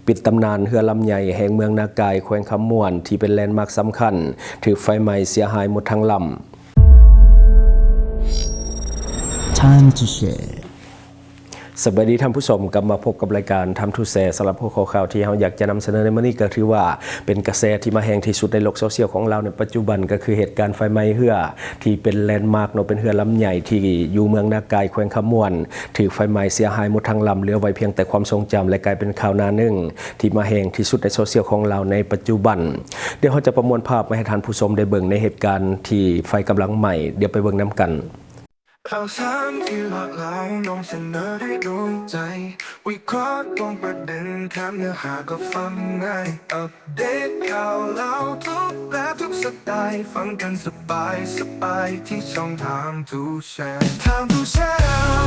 ປິດຕຳນານເຮືອລຳໃຫຍ່ແຫ່ງເມືອງນາກາຍ ແຂວງຄຳມ່ວນ ທີ່ເປັນແລນມາກສຳຄັນ ຖືກໄຟໄໝ້ເສຍຫາຍໝົດທັງລຳ. Time to share. ສະບາຍດີທ່ານຜູ້ຊົມ, ກັບມາພົບກັບລາຍການ Time to Share. ສຳລັບຫົວຂໍ້ຂ່າວທີ່ເຮົາຢາກຈະນຳສະເໜີໃນມື້ນີ້ ກໍຖືວ່າເປັນກະແສທີ່ມາແຮງທີ່ສຸດໃນໂລກໂຊຊຽວຂອງລາວໃນປັດຈຸບັນ, ກໍຄືເຫດການໄຟໄໝ້ເຮືອ ທີ່ເປັນແລນມາກເນາະ, ເປັນເຮືອລຳໃຫຍ່ທີ່ຢູ່ເມືອງນາກາຍ ແຂວງຄຳມ່ວນ ຖືກໄຟໄໝ້ເສຍຫາຍໝົດທັງລຳ, ເຫຼືອໄວ້ພຽງແຕ່ຄວາມຊົງຈຳ ແລະ ກາຍເປັນຂ່າວໜ້າໜຶ່ງທີ່ມາແຮງທີ່ສຸດໃນໂຊຊຽວຂອງລາວໃນປັດຈຸບັນ. ດຽວເຮົາຈະປະມວນພາບມາໃຫ້ທ່ານຜູ້ຊົມໄດ້ເບິ່ງໃນເຫດການທີ່ໄຟກຳລັງໄໝ້. ດຽວໄປເບິ່ງນຳກັນ. ຂ່າວສານທີ່ຫຼາກຫຼາຍ ນຳສະເໜີດ້ວຍດວງໃຈ ວິເຄາະຕຣົງປະເດັນ ແຖມເນື້ອຫາກໍຟັງງ່າຍ ອັບເດດຂ່າວລາວທຸກແບບທຸກສະໄຕ ຟັງກັນສະບາຍສະບາຍ ທີ່ຊ່ອງ Time to Share. Time to Share.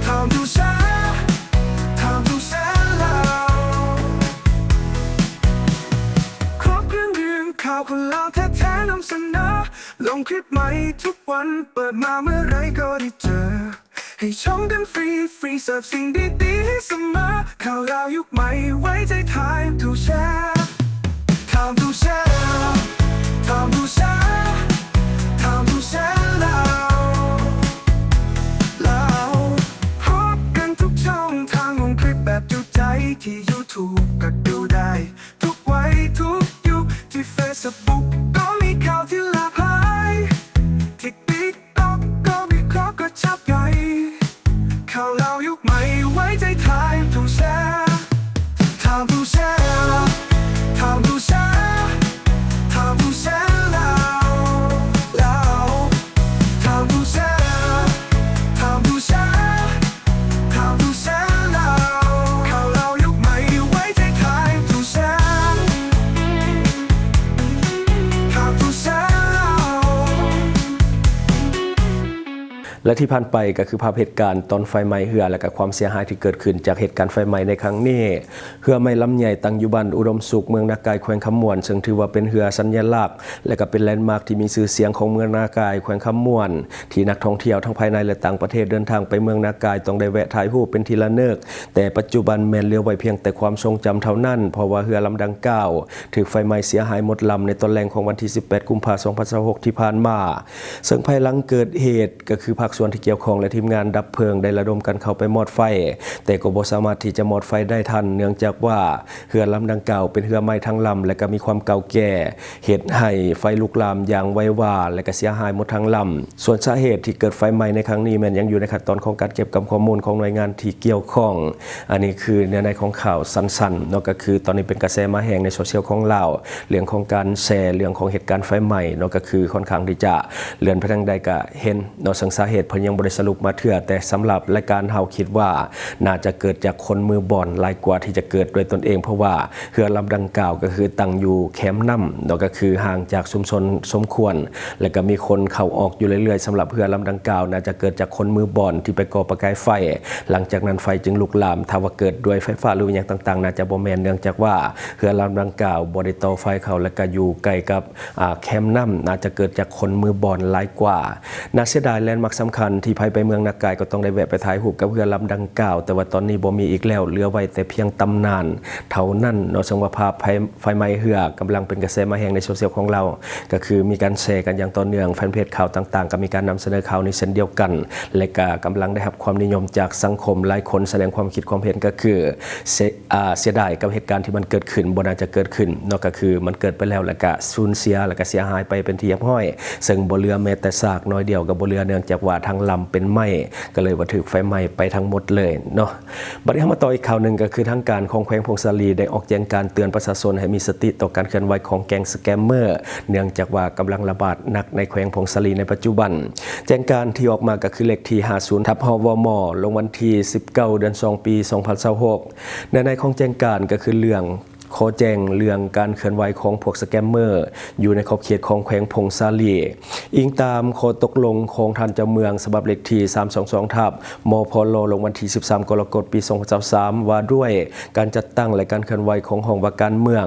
Time to Share. Time to Share ລາວ ຄອບເລື່ອງເລື່ອງຂ່າວຄົນລາວແທ້ໆ ນຳສະເໜີ ລົງຄລິບໃໝ່ທຸກວັນ ເປີດມາເມື່ອໃດກໍໄດ້ເຈີ ໃຫ້ຊົມກັນຟຣີໆ ເສີບສິ່ງດີໆໃຫ້ສະເໝີ ຂ່າວລາວຍຸກໃໝ່ ໄວ້ໃຈ Time to Share. Time to Share. Time to Share. Time to Share ລາວ ລາວ ພົບກັນທຸກຊ່ອງທາງ ລົງຄລິບແບບຈຸໃຈ ທີ່ YouTube ກໍດູໄດ້ ທຸກໄວທຸກຍຸກ ທີ່ Facebook ກໍມີຂ່າວທີ່ຫຼາກຫຼາຍ ທີ່ TikTok ກໍວິເຄາະກະຈັບໃຫຍ່ ຂ່າວລາວຍຸກໃໝ່ ໄວ້ໃຈ Time to Share. Time to Share. Time to Share. Time to Share ລາວ ລາວ Time to Share. Time to Share. Time to Share ລາວ ຂ່າວລາວຍຸກໃໝ່ ໄວ້ໃຈ Time to Share. Time to Share ລາວ ແລະ ທີ່ຜ່ານໄປກໍຄືພາບເຫດການຕອນໄຟໄໝ້ເຮືອ ແລະ ກໍຄວາມເສຍຫາຍທີ່ເກີດຂຶ້ນຈາກເຫດການໄຟໄໝ້ໃນຄັ້ງນີ້. ເຮືອໄມ້ລຳໃຫຍ່ຕັ້ງຢູ່ບ້ານອຸດົມສຸກ ເມືອງນາກາຍ ແຂວງຄຳມ່ວນ ເຊິ່ງຖືວ່າເປັນເຮືອສັນຍະລັກ ແລະ ກໍເປັນແລນມາກທີ່ມີຊື່ສຽງຂອງເມືອງນາກາຍ ແຂວງຄຳມ່ວນ ທີ່ນັກທ່ອງທ່ຽວທັງພາຍໃນ ແລະ ຕ່າງປະເທດເດີນທາງໄປເມືອງນາກາຍ ຕ້ອງໄດ້ແວະຖ່າຍຮູບເປັນທີ່ລະນຶກ, ແຕ່ປັດຈຸບັນແມ່ນເຫຼືອໄວ້ພຽງແຕ່ຄວາມຊົງຈຳເທົ່ານັ້ນ, ເພາະວ່າເຮືອລຳດັ່ງກ່າວຖືກໄຟໄໝ້ເສຍຫາຍໝົດລຳໃນຕອນແລງຂອງວັນທີສິບແປດ ກຸມພາ ສອງພັນຊາວຫົກ ທີ່ຜ່ານມາ. ເຊິ່ງພາຍຫຼັງເກີດເຫດ ກໍຄືພາກສ່ວນທີ່ກ່ຽວຂ້ອງ ແລະ ທີມງານດັບເພີງໄດ້ລະດົມກັນເຂົ້າໄປມອດໄຟ, ແຕ່ກໍບໍ່ສາມາດທີ່ຈະມອດໄຟໄດ້ທັນ ເນື່ອງຈາກວ່າເຮືອລຳດັ່ງກ່າວເປັນເຮືອໄມ້ທັງລຳ ແລະ ກໍມີຄວາມເກົ່າແກ່ ເຮັດໃຫ້ໄຟລຸກລາມຢ່າງໄວວາ ແລະ ກໍເສຍຫາຍໝົດທັງລຳ. ສ່ວນສາເຫດທີ່ເກີດໄຟໄໝ້ໃນຄັ້ງນີ້ ແມ່ນຍັງຢູ່ໃນຂັ້ນຕອນຂອງການເກັບກຳຂໍ້ມູນຂອງໜ່ວຍງານທີ່ກ່ຽວຂ້ອງ. ອັນນີ້ຄືເນື້ອໃນຂອງຂ່າວສັ້ນໆເນາະ, ກໍຄືຕອນນີ້ເປັນກະແສມາແຮງໃນໂຊຊຽວຂອງລາວ ເລື່ອງຂອງການແຊເລື່ອງຂອງເຫດການໄຟໄໝ້ເນາະ, ກໍຄືຄ່ອນຂ້າງທີ່ຈະເລື່ອນໄປທາງໃດກະເຫັນເນາະ, ເຊິ່ງສາເຫດເພິ່ນຍັງບໍ່ໄດ້ສະຫຼຸບມາເທື່ອ, ແຕ່ສຳລັບລາຍການເຮົາຄິດວ່າໜ້າຈະເກີດຈາກຄົນມືບອນຫຼາຍກວ່າທີ່ຈະເກີດດ້ວຍຕົນເອງ, ເພາະວ່າເຮືອລຳດັ່ງກ່າວກໍຄືຕັ້ງຢູ່ແຄມນ້ຳເນາະ, ກໍຄືຫ່າງຈາກຊຸມຊົນສົມຄວນ ແລະ ກໍມີຄົນເຂົ້າອອກຢູ່ເລື້ອຍໆ. ສຳລັບເຮືອລຳດັ່ງກ່າວໜ້າຈະເກີດຈາກຄົນມືບອນທີ່ໄປກໍ່ປະກາຍໄຟ, ຫຼັງຈາກນັ້ນໄຟຈຶ່ງລຸກລາມ. ຖ້າວ່າເກີດດ້ວຍໄຟຟ້າ ຫຼື ຫຍັງຕ່າງໆ ໜ້າຈະບໍ່ແມ່ນ, ເນື່ອງຈາກວ່າເຮືອລຳດັ່ງກ່າວບໍ່ໄດ້ຕໍ່ໄຟເຂົ້າ ແລະ ກໍຢູ່ໃກ້ກັບ ອາ ແຄມນ້ຳ, ໜ້າຈະເກີດຈາກຄົນມືບອນຫຼາຍກວ່າ. ໜ້າເສຍດາຍ, ແລນມາກສຳຄັນທີ່ໃຜໄປເມືອງນາກາຍກໍຕ້ອງໄດ້ແວະໄປຖ່າຍຮູບກັບເຮືອລຳດັ່ງກ່າວ, ແຕ່ວ່າຕອນນີ້ບໍ່ມີອີກແລ້ວ, ເຫຼືອໄວ້ແຕ່ພຽງຕຳນານເທົ່ານັ້ນເນາະ. ເຊິ່ງວ່າພາບໄຟ ໄຟໄໝ້ເຮືອກຳລັງເປັນກະແສມາແຮງໃນໂຊຊຽວຂອງລາວ, ກໍຄືມີການແຊກັນຢ່າງຕໍ່ເນື່ອງ, ແຟນເພຈຂ່າວຕ່າງໆກໍມີການນຳສະເໜີຂ່າວນີ້ເຊັ່ນດຽວກັນ, ແລະ ກໍກຳລັງໄດ້ຮັບຄວາມນິຍົມຈາກສັງຄົມ. ຫຼາຍຄົນສະແດງຄວາມຄິດຄວາມເຫັນ ກໍຄືເສຍ ອາ ເສຍດາຍກັບເຫດການທີ່ມັນເກີດຂຶ້ນ, ບໍ່ໜ້າຈະເກີດຂຶ້ນເນາະ, ກໍຄືມັນເກີດໄປແລ້ວ ແລ້ວກະສູນເສຍ ແລ້ວກະເສຍຫາຍໄປເປັນທີ່ຮຽບຮ້ອຍ, ເຊິ່ງບໍ່ເຫຼືອແມ້ແຕ່ຊາກໜ້ອຍດຽວກໍບໍ່ເຫຼືອ, ເນື່ອງຈາກວ່າທັງລຳເປັນໄມ້, ກໍເລີຍວ່າຖືກໄຟໄໝ້ໄປທັງໝົດເລີຍເນາະ. ບັດນີ້ເຮົາມາຕໍ່ອີກຂ່າວໜຶ່ງ, ກໍຄືທາງການຂອງແຂວງຜົ້ງສາລີໄດ້ອອກແຈ້ງການເຕືອນປະຊາຊົນໃຫ້ມີສະຕິຕໍ່ການເຄື່ອນໄຫວຂອງແກ້ງສະແກມເມີ, ເນື່ອງຈາກວ່າກຳລັງລະບາດໜັກໃນແຂວງຜົ້ງສາລີໃນປັດຈຸບັນ. ແຈ້ງການທີ່ອອກມາກໍຄືເລກທີຫ້າສິບ ທັບ ຫວມ ລົງວັນທີສິບເກົ້າ ເດືອນສອງ ປີສອງພັນຊາວຫົກ. ເນື້ອໃນຂອງແຈ້ງການກໍຄືເລື່ອງ ຂໍແຈ້ງເລື່ອງການເຄື່ອນໄຫວຂອງພວກສະແກມເມີ ຢູ່ໃນຂອບເຂດຂອງແຂວງຜົ້ງສາລີ. ອີງຕາມຂໍ້ຕົກລົງຂອງທ່ານເຈົ້າເມືອງ ສະບັບເລກທີສາມສອງສອງ ທັບ ມພລ ລົງວັນທີສິບສາມ ກໍລະກົດ ປີສອງພັນຊາວສາມ ວ່າດ້ວຍການຈັດຕັ້ງ ແລະ ການເຄື່ອນໄຫວຂອງຫ້ອງວ່າການເມືອງ.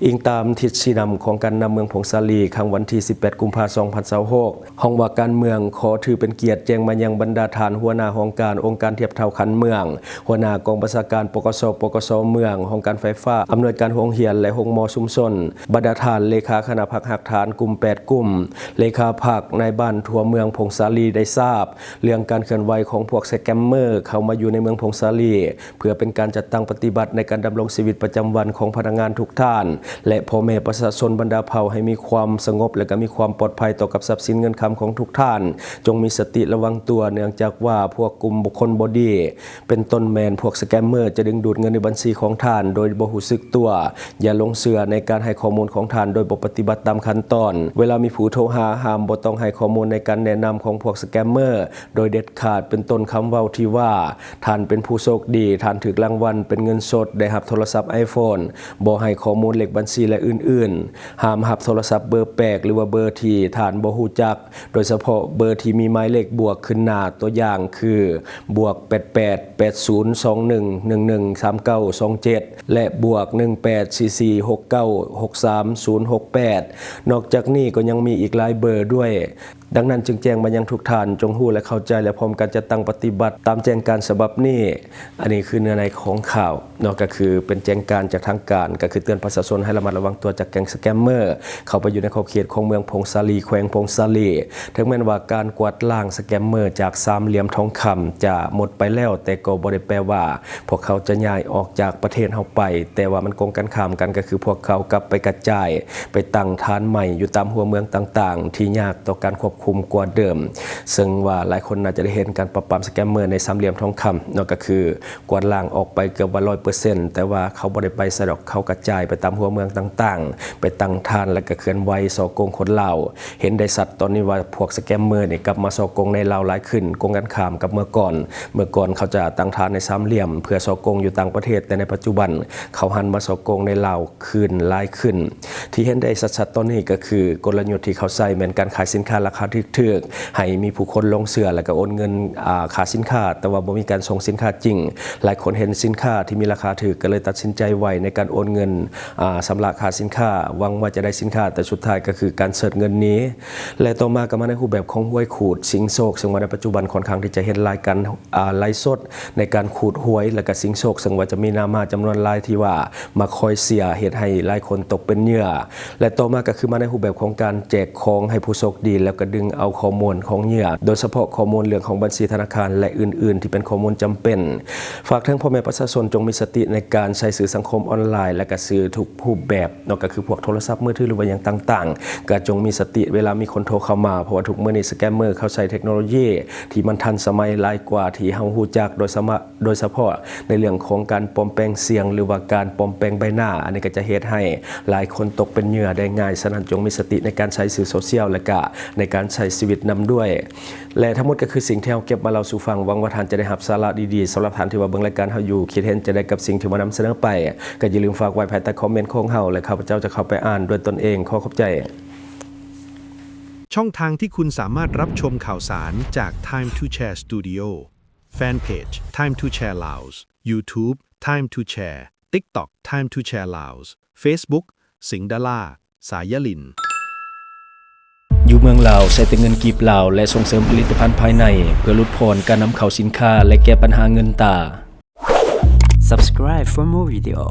ອີງຕາມທິດຊີ້ນຳຂອງການນຳເມືອງຜົ້ງສາລີ ຄັ້ງວັນທີສິບແປດ ກຸມພາ ສອງພັນຊາວຫົກ ຫ້ອງວ່າການເມືອງຂໍຖືເປັນກຽດແຈ້ງມາຍັງບັນດາທ່ານຫົວໜ້າຫ້ອງການອົງການທຽບເທົ່າຂັ້ນເມືອງ, ຫົວໜ້າກອງບັນຊາການ ປກສ ປກສ ເມືອງ, ຫ້ອງການໄຟຟ້າ, ອຳນວຍການໂຮງຮຽນ ແລະ ໂຮງໝໍຊຸມຊົນ, ບັນດາທ່ານເລຂາຄະນະພັກຮາກຖານກຸ່ມແປດກຸ່ມ, ເລຂາພັກ, ນາຍບ້ານທົ່ວເມືອງຜົ້ງສາລີໄດ້ຊາບເລື່ອງການເຄື່ອນໄຫວຂອງພວກສະແກມເມີເຂົ້າມາຢູ່ໃນເມືອງຜົ້ງສາລີ ເພື່ອເປັນການຈັດຕັ້ງປະຕິບັດໃນການດຳລົງຊີວິດປະຈຳວັນຂອງພະນັກງານທຸກທ່ານ ແລະ ພໍ່ແມ່ປະຊາຊົນບັນດາເຜົ່າໃຫ້ມີຄວາມສະຫງົບ ແລະ ກໍມີຄວາມປອດໄພຕໍ່ກັບຊັບສິນເງິນຄຳຂອງທຸກທ່ານ. ຈົ່ງມີສະຕິລະວັງຕົວ ເນື່ອງຈາກວ່າພວກກຸ່ມບຸກຄົນບໍ່ດີ ເປັນຕົ້ນແມ່ນພວກສະແກມເມີ ຈະດຶງດູດເງິນໃນບັນຊີຂອງທ່ານໂດຍບໍ່ຮູ້ສຶກຕົວ. ຢ່າຫຼົງເຊື່ອໃນການໃຫ້ຂໍ້ມູນຂອງທ່ານໂດຍບໍ່ປະຕິບັດຕາມຂັ້ນຕອນ. ເວລາມີຜູ້ໂທຫາ, ຫ້າມບໍ່ຕ້ອງໃຫ້ຂໍ້ມູນໃນການແນະນຳຂອງພວກສະແກມເມີ ໂດຍເດັດຂາດ ເປັນຕົ້ນຄຳເວົ້າທີ່ວ່າ ທ່ານເປັນຜູ້ໂຊກດີ, ທ່ານຖືກລາງວັນເປັນເງິນສົດ, ໄດ້ຮັບໂທລະສັບ iPhone, ບໍ່ໃຫ້ຂໍ້ມູນເລກບັນຊີ ແລະ ອື່ນໆ. ຫ້າມຮັບໂທລະສັບເບີແປກ ຫຼືວ່າເບີທີ່ທ່ານບໍ່ຮູ້ຈັກ, ໂດຍສະເພາະເບີທີ່ມີໝາຍເລກບວກຂຶ້ນໜ້າ, ຕົວຢ່າງຄື ບວກແປດແປດແປດສູນສອງໜຶ່ງໜຶ່ງໜຶ່ງສາມເກົ້າສອງເຈັດ ແລະ ບວກໜຶ່ງແປດສີ່ສີ່ຫົກເກົ້າຫົກສາມສູນຫົກແປດ. ນອກຈາກນີ້ກໍຍັງມີອີກຫຼາຍເບີດ້ວຍ. ດັ່ງນັ້ນຈຶ່ງແຈ້ງມາຍັງທຸກທ່ານ ຈົ່ງຮູ້ ແລະ ເຂົ້າໃຈ ແລະ ພ້ອມກັນຈັດຕັ້ງປະຕິບັດຕາມແຈ້ງການສະບັບນີ້. ອັນນີ້ຄືເນື້ອໃນຂອງຂ່າວເນາະ, ກໍຄືເປັນແຈ້ງການຈາກທາງການ, ກໍຄືເຕືອນປະຊາຊົນໃຫ້ລະມັດລະວັງຕົວຈາກແກ້ງສະແກມເມີ ເຂົ້າໄປຢູ່ໃນຂອບເຂດຂອງເມືອງຜົ້ງສາລີ ແຂວງຜົ້ງສາລີ. ເຖິງແມ່ນວ່າການກວາດລ້າງສະແກມເມີຈາກສາມຫຼ່ຽມທອງຄຳຈະໝົດໄປແລ້ວ, ແຕ່ກໍບໍ່ໄດ້ແປວ່າພວກເຂົາຈະຍ້າຍອອກຈາກປະເທດເຮົາໄປ, ແຕ່ວ່າມັນກົງກັນຂ້າມກັນ, ກໍຄືພວກເຂົາກັບໄປກະຈາຍ ໄປຕັ້ງຖານໃໝ່ຢູ່ຕາມຫົວເມືອງຕ່າງໆ ທີ່ຍາກຕໍ່ການຄວບຄຸມກວ່າເດີມ. ເຊິ່ງວ່າຫຼາຍຄົນໜ້າຈະໄດ້ເຫັນການປາບປາມສະແກມເມີໃນສາມຫຼ່ຽມທອງຄຳເນາະ, ກໍຄືກວາດລ້າງອອກໄປເກືອບວ່າຮ້ອຍເປີເຊັນ, ແຕ່ວ່າເຂົາບໍ່ໄດ້ໄປໃສດອກ, ເຂົາກະຈາຍໄປຕາມຫົວເມືອງຕ່າງໆ, ໄປຕັ້ງຖານ ແລະ ກະເຄື່ອນໄຫວສໍ້ໂກງຄົນລາວ. ເຫັນໄດ້ຊັດຕອນນີ້ວ່າພວກສະແກມເມີນີ້ກັບມາສໍ້ໂກງໃນລາວຫຼາຍຂຶ້ນ, ກົງກັນຂ້າມກັບເມື່ອກ່ອນ. ເມື່ອກ່ອນເຂົາຈະຕັ້ງຖານໃນສາມຫຼ່ຽມເພື່ອສໍ້ໂກງຢູ່ຕ່າງປະເທດ, ແຕ່ໃນປັດຈຸບັນເຂົາຫັນມາສໍ້ໂກງໃນລາວ ຄືນຫຼາຍຂຶ້ນ. ທີ່ເຫັນໄດ້ຊັດໆຕອນນີ້ກໍຄື ກົນລະຍຸດທີ່ເຂົາໃຊ້ແມ່ນການຂາຍສິນຄ້າລາຄາຖືກໆ ໃຫ້ມີຜູ້ຄົນຫຼົງເຊື່ອ ແລ້ວກໍໂອນເງິນ ອາ ຄ່າສິນຄ້າ, ແຕ່ວ່າບໍ່ມີການສົ່ງສິນຄ້າຈິງ. ຫຼາຍຄົນເຫັນສິນຄ້າທີ່ມີລາຄາຖືກ ກໍເລີຍຕັດສິນໃຈໄວໃນການໂອນເງິນ ອາ ຊຳລະຄ່າສິນຄ້າ, ຫວັງວ່າຈະໄດ້ສິນຄ້າ, ແຕ່ສຸດທ້າຍກໍຄືການເຊີດເງິນໜີ. ແລະ ຕໍ່ມາກໍມາໃນຮູບແບບຂອງຫວຍຂູດຊິງໂຊກ, ເຊິ່ງວ່າໃນປັດຈຸບັນຂ້ອນຂ້າງທີ່ຈະເຫັນຫຼາຍການ ອາ ໄລຟ໌ສົດໃນການຂູດຫວຍ ແລະກະຊິງໂຊກ, ເຊິ່ງວ່າຈະມີໜ້າມ້າຈຳນວນຫຼາຍທີ່ວ່າມາຄອຍເສຍ ເຮັດໃຫ້ຫຼາຍຄົນຕົກເປັນເຫຍື່ອ. ແລະຕໍ່ມາກໍຄືມາໃນຮູບແບບຂອງການແຈກຂອງໃຫ້ຜູ້ໂຊກດີ ແລ້ວກະດຶງເອົາຂໍ້ມູນຂອງເຫຍື່ອ, ໂດຍສະເພາະຂໍ້ມູນເລື່ອງຂອງບັນຊີທະນາຄານ ແລະ ອື່ນໆ ທີ່ເປັນຂໍ້ມູນຈຳເປັນ. ຝາກເຖິງພໍ່ແມ່ປະຊາຊົນ ຈົ່ງມີສະຕິໃນການໃຊ້ສື່ສັງຄົມອອນລາຍ ແລະກະສື່ທຸກຮູບແບບ ເນາະ, ກໍຄືພວກໂທລະສັບມືຖື ຫຼືວ່າຫຍັງຕ່າງໆ, ກໍຈົ່ງມີສະຕິເວລາມີຄົນໂທເຂົ້າມາ, ເພາະວ່າທຸກມື້ນີ້ສະແກມເມີເຂົາໃຊ້ເທັກໂນໂລຢີທີ່ມັນທັນສະໄໝຫຼາຍກວ່າທີ່ເຮົາຮູ້ຈັກ, ໂດຍສະມະ ໂດຍສະເພາະໃນເລື່ອງຂອງການປອມແປງສຽງ ຫຼືວ່າການປອມແປງໃບໜ້າ, ອັນນີ້ກໍຈະເຮັດໃຫ້ຫຼາຍຄົນຕົກເປັນເຫຍື່ອໄດ້ງ່າຍ. ສະນັ້ນ ຈົ່ງມີສະຕິໃນການໃຊ້ສື່ໂຊຊຽວ ແລະກະໃນການໃຊ້ຊີວິດນຳດ້ວຍ. ແລະທັງໝົດກໍຄືສິ່ງທີ່ເຮົາເກັບມາເລົ່າສູ່ຟັງ. ຫວັງວ່າທ່ານຈະໄດ້ຮັບສາລະດີໆ. ສຳລັບທ່ານທີ່ວ່າເບິ່ງລາຍການເຮົາຢູ່, ຄິດເຫັນຈັ່ງໃດກັບສິ່ງທີ່ມານຳສະເໜີໄປ, ກໍຢ່າລືມຝາກໄວ້ພາຍໃຕ້ຄອມເມັນຂອງເຮົາ ແລະ ຂ້າພະເຈົ້າຈະເຂົ້າໄປອ່ານດ້ວຍຕົນເອງ. ຂໍຂອບໃຈ. ຊ່ອງທາງທີ່ຄຸນສາມາດຮັບຊົມຂ່າວສານຈາກ Time to Share Studio, Fan Page Time to Share Laos, YouTube Time to Share, TikTok Time to Share Laos, Facebook ສິງດາລາ ສາຍຍາລິນ. ຢູ່ເມືອງລາວໃຊ້ແຕ່ເງິນກີບລາວ ແລະ ສົ່ງເສີມຜະລິດຕະພັນພາຍໃນ ເພື່ອຫຼຸດຜ່ອນການນຳເຂົ້າສິນຄ້າ ແລະ ແກ້ບັນຫາເງິນຕາ. Subscribe for more video.